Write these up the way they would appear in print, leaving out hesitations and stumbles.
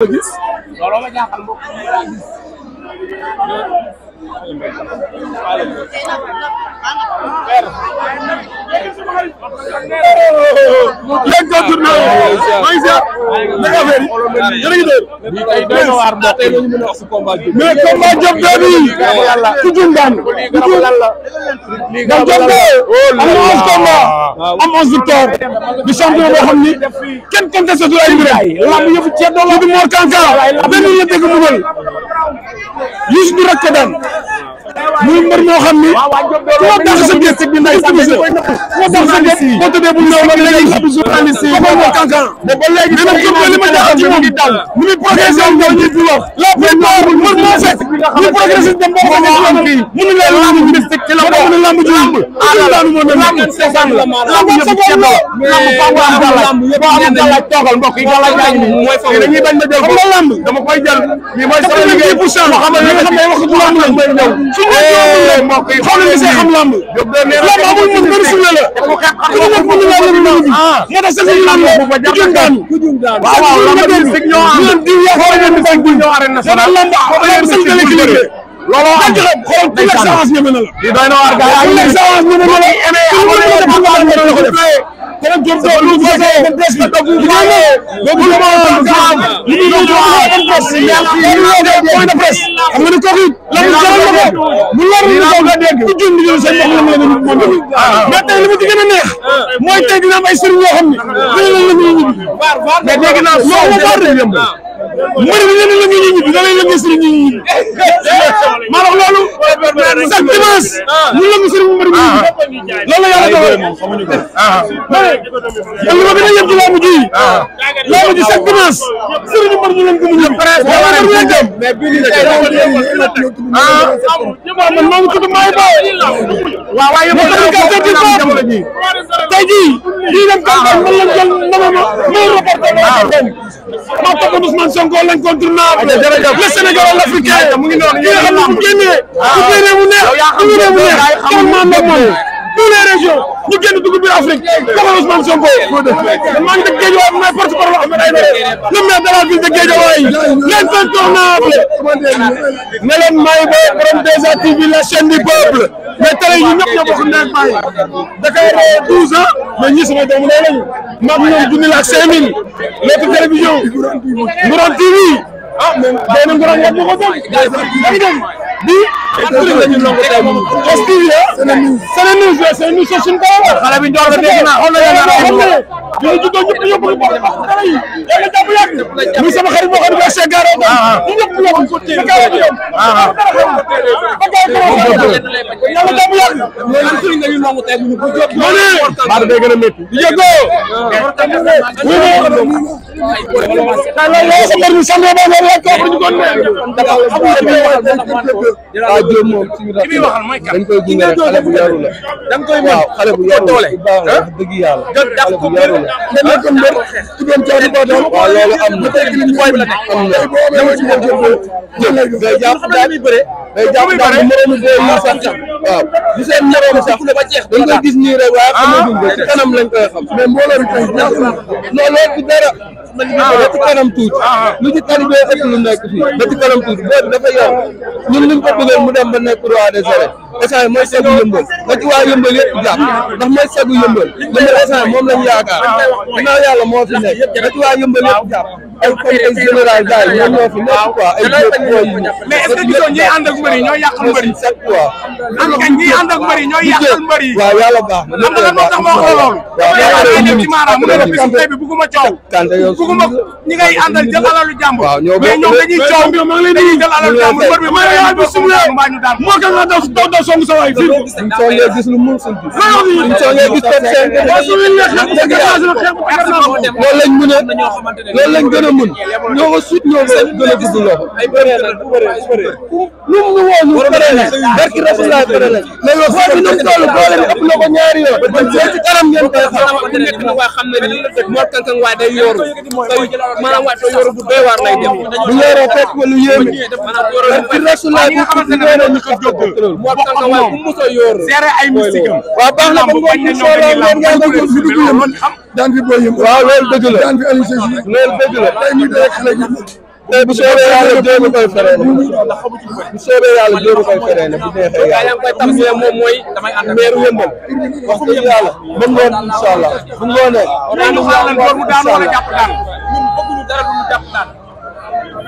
gis looloo ma jaaxal mbokk mais combat Diop Dady ku jum daan Diop Dady am 11 combat am 11 victoire di champion boo xam ni kenn contesté du ay mbiram lamb yëpp ceeb doo la du Mor Kanka benn la dégg mu gën Youssou bi rek ko daan muy mbër moo xam ni koo tax sa gerte bi nday sa koo tax sa gerte boo tëddee bu ñëw nag léegi xam journaliste yi ko Mor Kanka ba léegi mais nag Diop li ma jaaxal ci moom ni muy progressé am ñoo ñi fi wax la plupart mbër moo fekk ñu progressé dem boo ko am kii mënu leen lamb bi ci la ko mënu lamb ji lamb daanu mo lamb yëpp ci do lamb fa wa lamb yëpp am dala togal mbokk yi dala jaay ni mooy fa dañuy bañ ma jël ko lamb dama koy jël ni mooy sama liggéey pour xam nga wax du lamb la may ñëw mbokk yi xool li xam lamb lamb amul mu bëri suñu la ko xat xam nga mënu la lamb mo da sa lamb ku jëm daan waaw lamb ci ñoo am di ya xool ñu bañ bu ñoo arène nationale lamb sa gëlé ki lolo am xool ku la chance ñëmé na la di doy na war ga ay la chance ñëmé na la émé amul ko def ko def kon Diop do lu ko def ko des ko bu ñëwé do bu mo li ñu do en presse point de presse xam nga ni ko la mu jaral la ko mu lor ñu ko nga dégg ku jund ñu seen wax la la ñu mo def mais tay li mu ci gëna neex moy tay dina am ay sëriñ yo xamni dañu la ñu ñibi mais dégg naa so mo war de yëm mbër bi ngeen la ñu ñibi da lay la ñu sëriñ ñi ma wax loolu chaque dimanche ñu la ñu sëriñ mbër bi loolu la yàlla dogal xamuñu ko li ma gën a yëm ci laamu ji laamu ji chaque dimanche sëriñ mbër ñu leen ko mu ñëw mais bi ni man maa ngi tudd Maay Ba waaw waaye mo tey jii lii dem campagne man lañ jël nama ma may reporter ma topp Ousmane Sonko l'incontournable le Sénégal l'Africain mu ngi noonu yi nga xam ne bu génnee mu neex bu génnee mu neex xamal maa ndox moom tous les régions ñu génn dugg biir Afrique comme Ousmane Sonko maa ngi dëkk Guédiawaye mooy porte-parole Ahmed Aïdara le maire de la ville de Guédiawaye l'incontournable ne leen Maay Ba borom 2A TV la chaîne du peuple mais télé yi ñëpp ñoo bokk ndey ak baay Dakar 12 ans mais ñii sama doomu ndey lañu maag ñoom junni la ak 5000 l'autre télévision Ngourane TV ah mais benn Ngourane wax ko dem dañu dem bi la ñu longo tay mu TV c'est nous c'est suñu ko xale bi ndor la dégg naa xool na yàlla ñu juddoo ñëpp ñoo bëgg bokk xale yi yàlla jàpp yàgg muy sama xarit boo xam ne Cheikh Garo ko ñëpp ñoo ko côté yàlla jàpp yàgg loolu suñu ñu longo tay mu bu jot ba day gën a métti di jégo la sa mbir mi samé ba la ko ñu ko ah Diop moom dañ koy gunge rek xale bu yaru la dañ koy waaw xale bu yaru doole dëgg yàlla xale bu yaru la da nekk mbër ci doon ci ba doon waaw loolu am na tay ci boy bi la nekk am na dama ci jël day jàpp daal di bëre day jàpp daal moromu boy yi sax waaw di seen moromu sax ba jeex dañ koy gis nii rek waaye xamaguñ ko ci kanam lañ koy xam mais mbooloo bi tay loolu du dara ba ci kanam tuuti lu ci tari bee ëpp lu nekk fii ba ci kanam tuuti boo bi dafa yor ñun luñ ko bëggoon mu dem ba nekk roi des arènes essence mooy segu yëmbal na ci waa yëmbal yëpp jàpp ndax mooy segu yëmbal essence moom lañ yaakaar ginnaaw yàlla moo fi nekk na ci waa yëmbal yëpp jàpp ay comme ay général gars yi ñoom ñoo fi nekk quoi ay boy yi mais est-ce que gisoo ñi ànd ak mbër yi ñooy yàqal mbër yi set quoi am kañ ñi ànd ak mbër yi ñooy yàqal mbër yi waaw yàlla baax na am na lan moo tax ma wax la loolu ay dem ci maanaam mu ne la bisu tey bi bugguma coow bugguma ñi ngay àndal jël alalu jàmbur mais ñoom dañuy coow dañuy jël alalu jàmbur mbër bi may yaa bi sumu mbaa ñu daan moo kan nga daw song sa waay fii ñu soogee gis lu mun suñ gis ñu soogee gis top 5 loolu lañ mën a loolu lañ gën a mën ñoo ko sut ñoo ko gën a gudd loxo ay bëree la lu mu woo ñu bëree la barki Rasulullah bëree la léegi foo fi ñu toll boole bi ëpp na ko ñaari yoon ci kanam ngeen koy xam ku nekk na waa xam ne ni Mor Kanka waay day yoru maanaam waay day yoru bu doy waar lay def bu yoroo fekk ko lu yéeme barki Rasulullah bi xamante ne ñu ko jóg Mor Kanka waay ku mos a yoru géré ay mystique waaw baax na ba ngoon ñu sooloo ngeen nga dugg fi dugg yëm daan fi boy yëm waaw loolu dëgg la daan fi Aliou Cissé loolu dëgg la tey ñu rek xale tey bu soobee yàlla démb koy feree bu soobee yàlla démb koy feree bu neexee yàlla koy tam moom mooy meeru yëmbal wax dëgg yàlla ba ngoon incha allah bu ngoonee ñu xaar lan door mu daan wala jàpp daan ñun bëgguñu dara lu jàpp daan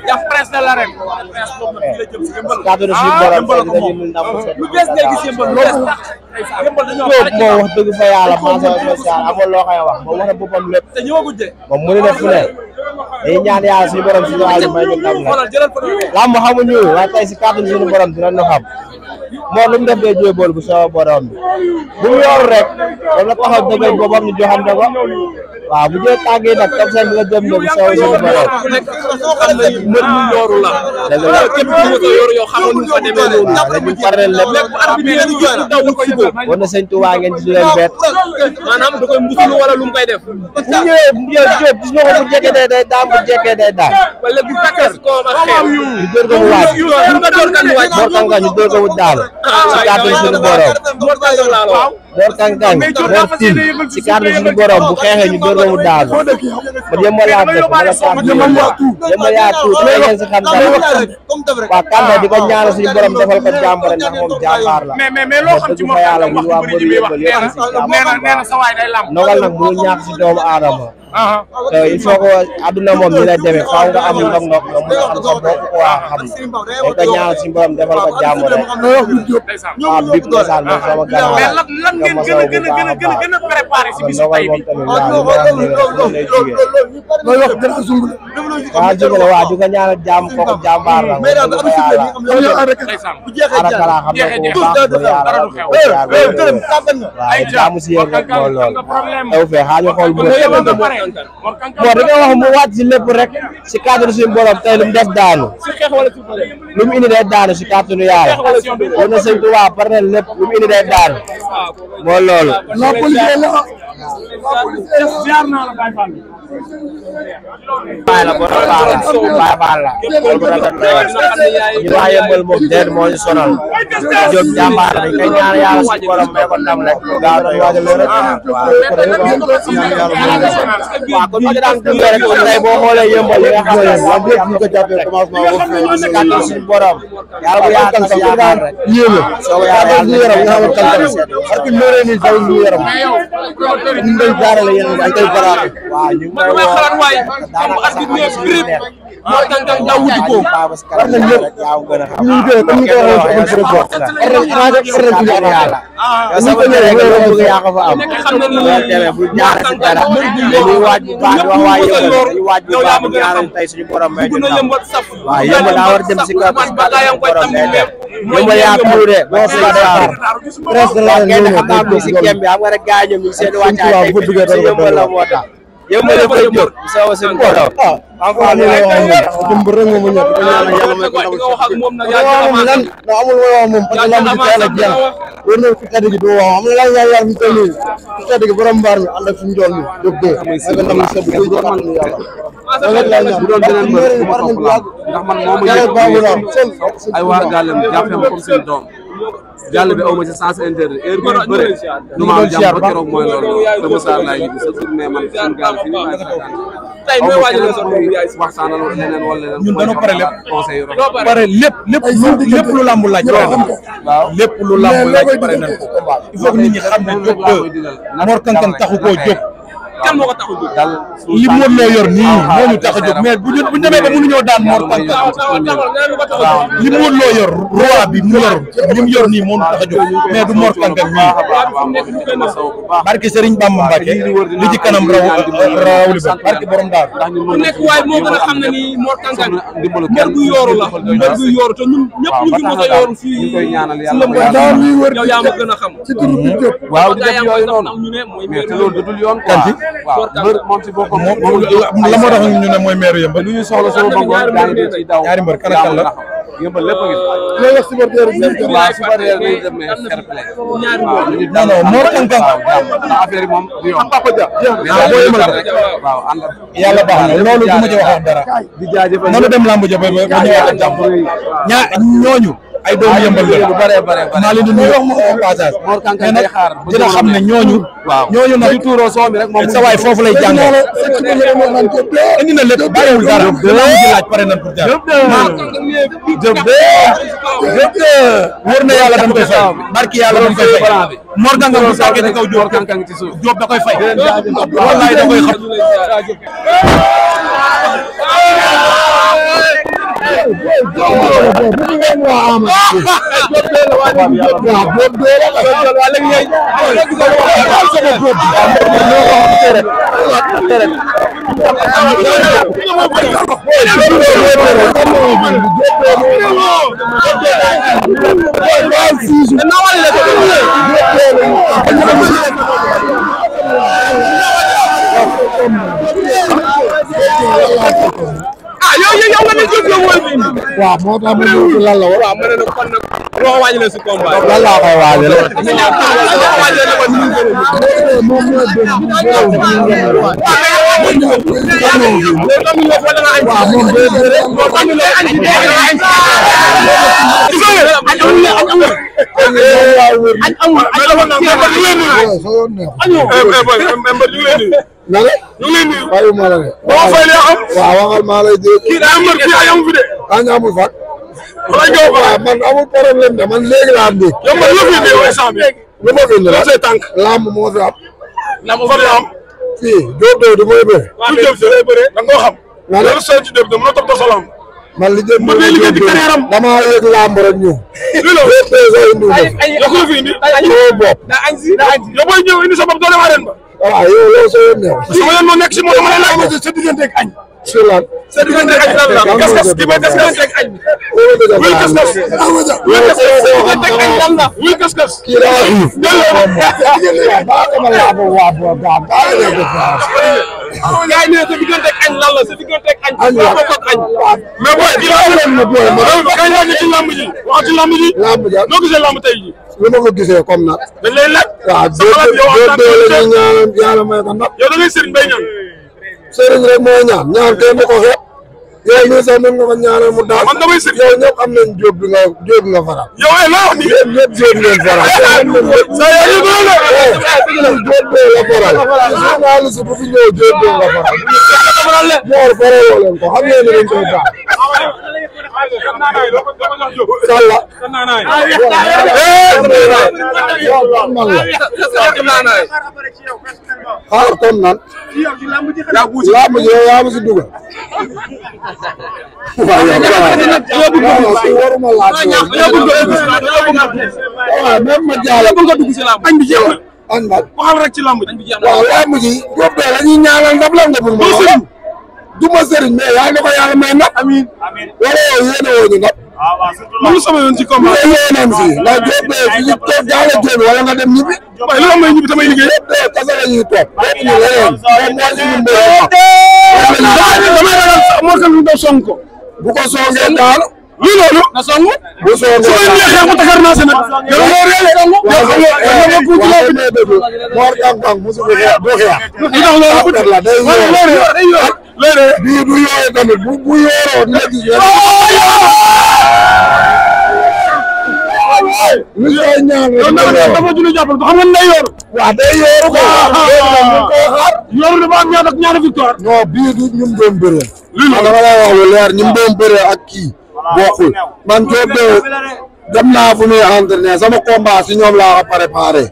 jàpp presse de l'arène kàddu na suñu borom dañu ndam lu bees ngay gis yëmbal loolu yëmbal dañoo moo wax dëgg fa yàlla mention spéciale amul loo koy wax moom wax na boppam lépp te ñëwaguñ de moom mënu na fu ne day ñaan yàlla suñu borom suñu waay may ñu ndam la lamb xamuñu waaye tey si kàddu suñu borom dina ñu xam moo lu mu def day jóoy bool bu soo borom bi bu mu yor rek loolu la taxaw dëggal boppam ñu joxante ko waaw bu jëlee tàgg yi nag comme ça nga jëm ne bu soo suñu borom mbër mu yooru la dëgg la képp ku mu yooru yow xamoon ñu fa demee noonu dañu pareel lépp war na sëñ Tuubaa ngeen ci leen bett maanaam da koy mbusulu wala lu mu koy def bu ñëwee Diop gis nga ko bu jekkee day daan bu jekkee day daan wala bu fekkee ko ma xew ñu dóor ko mu waaj nga door kan waaj Mor Kang Kang ñu dóor ko mu daanu ci kàddu suñu borom Mor Kang Kang laa la wax Mor Kang Kang Mor Tine ci kàddu suñu borom bu xeexee ñu dóor ko mu daanu ma jëmmal yaa dëkk ma la kàddu jëmmal yaa tuut mais ngeen si xam dara waaw Kanda di ko ñaanal suñu borom defal ko jàmbare ndax moom jàmbaar la mais loo xam ci moom yàlla ñun waa mbëri yëppal yëpp si jàmbaar sa waay day lam ndogal nag mënul ñàkk si doomu aadama te il faut que adduna moom ni lay demee faaw nga am ndog-ndog nga mën a xam sa bopp ko waa xam dañ ko ñaanal suñu borom defal ko jàmm rek waaw bip ndeysaan moom sama gannaaw mais lan ngeen gën a préparé si bisu tay bi waaw jubale waaw di ko ñaanal jàmm kooku jàmbaar la arakala xam na ko waaw jàmm si yéen rek mooy loolu taw fee xaañu xool bu moo da nga wax mu wàcc si lépp rek si cadre suñu borom tey lu mu def daanu lu mu indi day daanu si kàttanu yàlla war na sëñ Tuubaa par ne lépp lu mu indi day daanu mooy loolu Baay la borom Baay Faal la ñu waa Yëmbal moom déet moo ñu sonal Diop jàmbaar dañ koy ñaan yàlla suñu borom may ko ndam rek gaaw na waajal rek waaw kon ma daan dund rek tey boo xoolee Yëmbal li nga xam ne moom lépp ñu ko jàppee commencement si kàttan suñu borom yàlla bu yaatal si yaakaar rek yéeme soo yàlla ñu yaram nga xam ne parce que loolee ni daw ñu yaram ñu ngi jaarale yéen ay tay baraat waaw ñu ngi koy xalaat waay comme arbitre ne prip Mor Kang Kang daw wuti ko war nañ lépp yaa gën a xam ñu ko comme ñu ko waxoon ci sama ñëwee nga bëgg yaa ko fa am xam na ni demee bu jaar ci dara dañuy waaj bu baax wax waa Yëmbal dañuy waaj bu baax ñaanal tey suñu borom may ñu ndam waaw Yëmbal daa war dem si kaw si borom day dem Yëmbal yaa tuur de boo fi la defar presque la ngeen xam naa mi si kem bi xam nga rek gars yi ñoom ñu seen wàccaay si Yëmbal la moo tax Yëmbal dafa jóg soo seen borom encore ñu wax moom rek mo ñëw ko ñaan yàlla may ko ndam wax ak moom nag amul lan amul wax moom parce que lamb ci teel ak jeex war na fi tedd gi do wax am na lan yàlla mi tollu ci tedd gi borom mbaar mi ànd ak suñu jool mi jóg do ak ndam sa bu ko xam ni yàlla la ñaan bu doon beneen mbër bu ma topp la ndax man moo ma yëg ay waa gàllem jàppee ma comme seen doom jàll bi aw ma ci sens interdit heure bi bëre du ma am jàmm ba keroog mooy loolu dama saa laay ñibbi sa mais man suñu gaal fi ñu tey mooy waajal sa waxtaanal leneen wala leneen ñun dañoo pare lépp conseil pare lépp lu lamb laaj waaw lépp lu lamb laaj pare nañ ko il faut que nit ñi xam ne jóg Mor Kang Kang taxu koo jóg kan moo ko taxu jóg li Modou Lo yor nii moo ñu tax a jóg mais bu demee ba mënuñoo daan Mor Kang Kang li Modou Lo yor roi bi mu yor li mu yor nii moo ñu tax a jóg mais du Mor Kang Kang nii barke Serigne Bamba Mbacke li ci kanam rawuli ba barke borom daal ku nekk waaye moo gën a xam ne ni Mor Kang Kang mbër gu yooru la mbër gu yooru te ñun ñëpp ñu ngi mos a yooru fii yow yaa ma gën a xam waaw di def yooyu noonu mais te loolu dudul yoon quoi waaw mbër moom si boppam la moo tax ñu ne mooy maire Yëmbal lu ñu soxla sama bopp daa ngi ci daw ñaari mbër kan ak kan la Yëmbal lépp a ngi loolu wax supporter waaw supporter day dem mais fair play non non Mor Kang Kang affaire yi moom du yoon Papa Dia waaw ànd yàlla baax na loolu du ma ci wax dara di jaajëfal nanu dem lamb ja ba ñëwaat jàmm ñooñu ay doomu yëmbal la maa leen di nuyu au passage mais nag dina xam ne ñooñu nag sa waay foofu lay jàngee indi na lépp bàyyiwul dara dama ji laaj pare nañ pour jaar wóor na yàlla dañ koy fay barki yàlla dañ koy fay Mor Kang Kang bu sàkkee ci kaw Diop da koy fay wallaay da koy xam yow nga ne jóg yow mooy fi waaw moo tax ma ñëw lan la waaw ma ne nag kon nag loo waajal si combat lan laa koy waajal waaye maa la ne. waaw waxal maa lay dégg. kii daa amul fii ay amul fi de. daa ñu amul fan. waaw man amul problème de man léegi laa am dégg. yow man lu fi indi yow instant bi. lu ma fi indi la tànk. lamb moo fi am. lamb fan la am. fii Diop Diop di mooy bëre. waaw Diop Diop lay bëre da nga koo xam. nga ne soo ci Diop Diop mën a topp sa lamb. man li jëm damaa yëg lamb rek ñëw. yow ku la fi indi. bopp. yow booy ñëw indi sa bopp doo dem arène ba. waaw yow loolu soo yëg neex. sama yoon moo nekk si moom dama lay laaj sa diggante ak añ. si lan. sa diggante ak añ lan la gas-gas kii mooy gas-gas ak añ. wuy gas-gas. wuy gas-gas diggante ak añ lan la. wuy gas-gas. kii daa xiif. yaa ngi ne sa diggante ak añ lan la sa diggante ak añ. añ la ko añ. mais booy kii laa leen ma booy ma. kañ laa ci lamb ji. wax ci lamb ji. lamb ji noo gisee lamb tey ji. li ma ko gisee comme nag. dañ lay laaj. waaw Diop la ñuy ñaan yàlla may ko ndam. yow da ngay sëriñ bay ñaan. sëriñ rek mooy ñaan ñaan kenn du ko xeeb. yow mii sax mën nga ko ñaanal mu daal. man damay sëriñ yow ñëpp am nañ Diop bi nga faral. yow loo wax nii. yéen ñëpp Diop ngeen faral. sa yow ñu doon la. Diop bee la faral. journaliste bu fi ñëw Diop bee la faral. Mor faraloo leen ko xam ngeen ne dañ koy baax. Salla. xaar kon nan. lamb ji yow yaa ma si dugal. waaw yow waruma laaj waaw même ma jaala nga dugg si lamb añ bi jeex na. añ ba waxal rek ci lamb ji. waaw lamb ji Diop bee la ñuy ñaanal ndam la nga bëgg ma wax. du ma sëriñ mais yaa ngi ko yàlla may ndam. amiin wala yow yéene woo ñu ndam. man sama yoon ci combat. mais yéeneen si ndax Diop bee fi ñu toog jaale Diop wala nga dem ñibbi. waaye li may ñibbi damay liggéey. Diop kese la ñuy toog. toog ñu leneen. moom mooy suñu mbéy damay ragal Mor Kang Kang song ko. bu ko soogee daal. lii loolu. na song. bu soogee su ma neexee mu taxar naa se nag. yow moo réeré. Mor Kang Kang mosu ko xeex du xeex. lu tax loolu. bii du yooyu tamit bu yoroo dina gis lu ñuy ñaan rek dafa julli jàppal ko xam nga day yor. waaw day yooru ko yor dafa am ñaata victoire. non bii du ñum doon bëree. man dama lay wax lu leer ñum doon bëree ak kii bokkul. man Diop bee dem naa fu muy entraîné sama combat si ñoom laa ko préparé.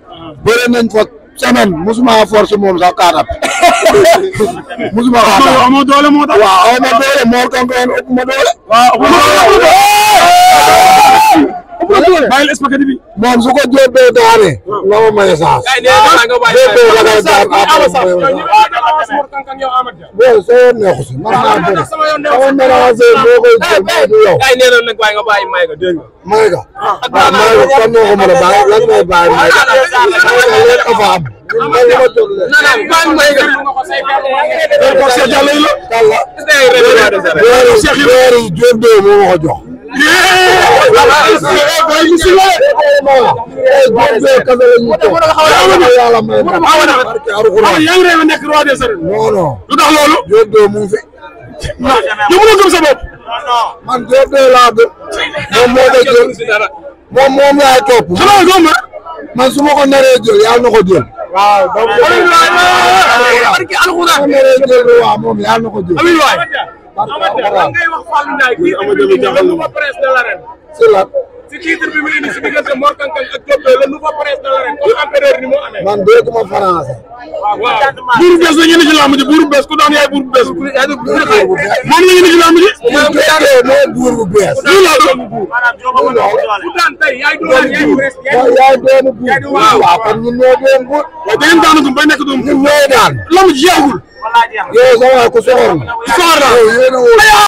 bëre nañ fa semaine musuma force moom sax kaatam. musuma kaatam amoo doole moo tax. waaw aw ma doole Mor Kang Kang ëpp ma doole. bàyyil spaghetti bi. moom su ko Diop bee daane. nga ma may chance. Diop bee la koy daan bon soo yoon neexu si man naa bëri. sama mélange boo koy jël maa du yow. may ga. waaw may ga kon noo ko mën a bàyyi lan mooy bàyyi may ga. leen dafa am. ñun man li ma jóg leen. weeri Diop bee moo ma ko jox. non non. lu tax loolu. Diop bee mu ngi fi. yow mënoo gëm sa bopp. man Diop bee laa gëm. moom moo koy jël moom laay topp. man su ma ko naree jël yàlla na ko jël. waaw donc barki alxuraan naree jël waaw moom yàlla na ko jël. amiin waay. ngay wax Fallou Ndiaye kii le nouveau prince de l'arène. c'est là. si titre bi mu indi si diggante Mor Kang Kang ak Diop le nouveau prince de l'arène comme empereur ni moo amee. man dégguma français. waaw buuru bees la ñu indi ci lamb ji buuru bees ku daan yaay buuru bees. moom la ñu indi ci lamb ji. mooy buur bu bees. lii laa doon. ku daan tey yaay doon yaay doon buur. waaw kon ñun ñoo doon buur. waaw da ngeen daanagum bay nekk doon. ñun ñooy daan. lamb ji jeexagul. yow sa waay ku soxor. soxor la.